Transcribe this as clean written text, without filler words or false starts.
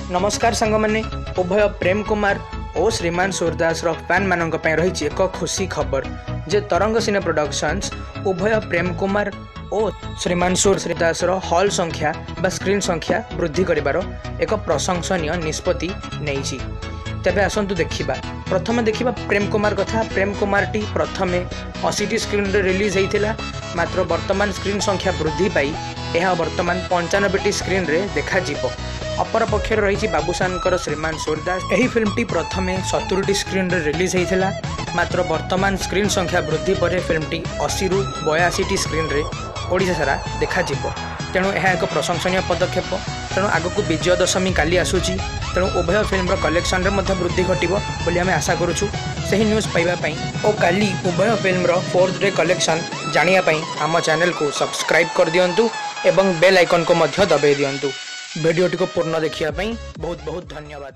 ନମସ୍କାର ସାଙ୍ଗମାନେ, ଉଭୟ ପ୍ରେମ କୁମାର ଓ ଶ୍ରୀମାନ ସୁରଦାସର ଫ୍ୟାନ୍ମାନଙ୍କ ପାଇଁ ରହିଛି ଏକ ଖୁସି ଖବର ଯେ ତରଙ୍ଗ ସିନେ ପ୍ରଡକ୍ସନ୍ସ ଉଭୟ ପ୍ରେମ କୁମାର ଓ ଶ୍ରୀମାନ ସୁରଦାସର ହଲ୍ ସଂଖ୍ୟା ବା ସ୍କ୍ରିନ୍ ସଂଖ୍ୟା ବୃଦ୍ଧି କରିବାର ଏକ ପ୍ରଶଂସନୀୟ ନିଷ୍ପତ୍ତି ନେଇଛି। ତେବେ ଆସନ୍ତୁ ଦେଖିବା। ପ୍ରଥମେ ଦେଖିବା ପ୍ରେମ କୁମାର କଥା। ପ୍ରେମ କୁମାରଟି ପ୍ରଥମେ 80ଟି ସ୍କ୍ରିନ୍ରେ ରିଲିଜ୍ ହେଇଥିଲା, ମାତ୍ର ବର୍ତ୍ତମାନ ସ୍କ୍ରିନ୍ ସଂଖ୍ୟା ବୃଦ୍ଧି ପାଇ ଏହା ବର୍ତ୍ତମାନ 95ଟି ସ୍କ୍ରିନ୍ରେ ଦେଖାଯିବ। ଅପରପକ୍ଷରେ ରହିଛି ବାବୁସାନଙ୍କର ଶ୍ରୀମାନ ସୁରଦାସ। ଏହି ଫିଲ୍ମଟି ପ୍ରଥମେ 70ଟି ସ୍କ୍ରିନ୍ରେ ରିଲିଜ୍ ହେଇଥିଲା, ମାତ୍ର ବର୍ତ୍ତମାନ ସ୍କ୍ରିନ୍ ସଂଖ୍ୟା ବୃଦ୍ଧି ପରେ ଫିଲ୍ମଟି 80ରୁ 82ଟି ସ୍କ୍ରିନ୍ରେ ଓଡ଼ିଶା ସାରା ଦେଖାଯିବ। ତେଣୁ ଏହା ଏକ ପ୍ରଶଂସନୀୟ ପଦକ୍ଷେପ। ତେଣୁ ଆଗକୁ ବିଜୟ ଦଶମୀ କାଲି ଆସୁଛି, ତେଣୁ ଉଭୟ ଫିଲ୍ମର କଲେକ୍ସନରେ ମଧ୍ୟ ବୃଦ୍ଧି ଘଟିବ ବୋଲି ଆମେ ଆଶା କରୁଛୁ। ସେହି ନ୍ୟୁଜ୍ ପାଇବା ପାଇଁ ଓ କାଲି ଉଭୟ ଫିଲ୍ମର ଫୋର୍ଥ ଡେ କଲେକ୍ସନ୍ ଜାଣିବା ପାଇଁ ଆମ ଚ୍ୟାନେଲକୁ ସବସ୍କ୍ରାଇବ୍ କରିଦିଅନ୍ତୁ ଏବଂ ବେଲ୍ ଆଇକନ୍କୁ ମଧ୍ୟ ଦବାଇ ଦିଅନ୍ତୁ। ଭିଡ଼ିଓଟିକୁ ପୂର୍ଣ୍ଣ ଦେଖିବା ପାଇଁ ବହୁତ ବହୁତ ଧନ୍ୟବାଦ।